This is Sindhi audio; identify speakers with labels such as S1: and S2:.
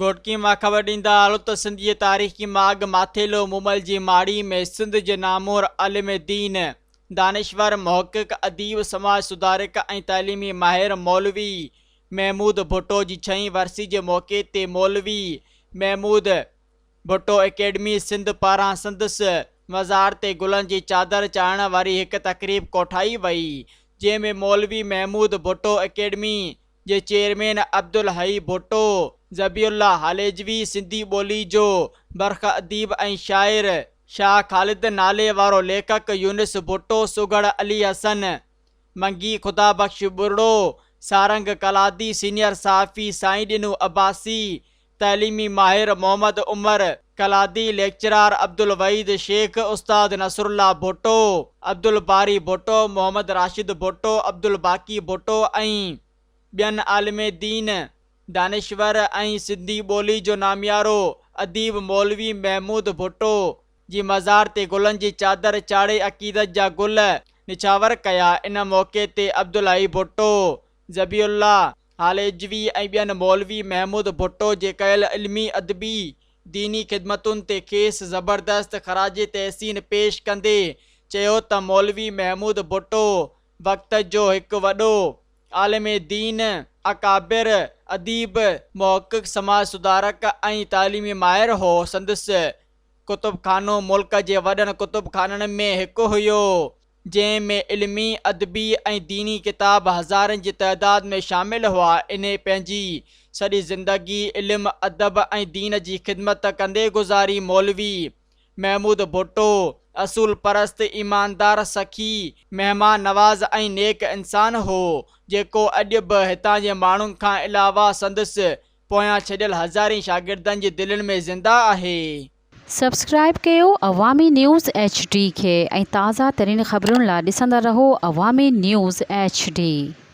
S1: گهوٽڪي مان خبر ڏيندا هلو ته سنڌ جي تاريخي ماڳ ماٿيلو مومل جي ماڙي ۾ سنڌ جي نامور عالم دين، دانشور، محقق، اديب، سماج سڌارڪ ۽ تعليمي ماهر مولوي محمود ڀٽو جي ڇهين ورسي جي موقعي تي مولوي محمود ڀٽو اڪيڊمي سنڌ پاران سندس مزار تي گلن جي چادر چاڙهڻ واري هڪ تقريب ڪوٺائي وئي جنهن ۾ مولوي محمود ڀٽو اڪيڊمي جي چيئرمين عبدالحئي ڀٽو، ذبيح الله هاليجوي، سنڌي ٻولي جو برک اديب ۽ شاعر، شاهه خالد نالي وارو ليکڪ يونس ڀٽو، سگهڙ علي حسن منگي، خدا بخش ٻرڙو، سارنگ قلادي، سينيئر صحافي سائين ڏنو عباسي، تعليمي ماهر محمد عمر قلادي، ليڪچرار عبدالوحيد شيخ، استاد نصرالله ڀٽو، عبدالباري ڀٽو، محمد راشد ڀٽو، عبدالباقي ڀٽو ۽ ٻين عالم دين، دانشور ۽ سنڌي ٻولي جو ناميارو اديب مولوي محمود ڀٽو جي مزار تي گلن جي چادر چاڙهي عقيدت جا گل نڇاور ڪيا. ان موقعي تي عبدالحئي ڀٽو، ذبيح الله هاليجوي ۽ ٻين مولوي محمود ڀٽو جي ڪيل علمي، ادبي، ديني خدمتن تي کيس زبردست خراج تحسين پيش ڪندي چيو ته مولوي محمود ڀٽو وقت جو هڪ وڏو عالم دين، اڪابر، اديب، محقق، سماج سڌارڪ ۽ تعليمي ماهر هو، سندس ڪتبخانو ملڪ جي وڏن ڪتبخانن ۾ هڪ هيو. جنهن ۾ علمي، ادبي ۽ ديني ڪتاب هزارن جي تعداد ۾ شامل هئا. انهي پنهنجي سڄي زندگي علم، ادب ۽ دين جي خدمت ڪندي گذاري. مولوي محمود ڀٽو اصول پرست، ايماندار، سخي، مهمان نواز ۽ نيڪ انسان هو، جيڪو اڄ به هتان جي ماڻهن کان علاوه سندس پويان ڇڏيل هزارين شاگردن جي دلين ۾ زنده آهي.
S2: سبسڪرائيب ڪيو عوامي نيوز ايڇ ڊي کي ۽ تازه ترين خبرن لا ڏسندا رهو عوامي نيوز ايڇ ڊي.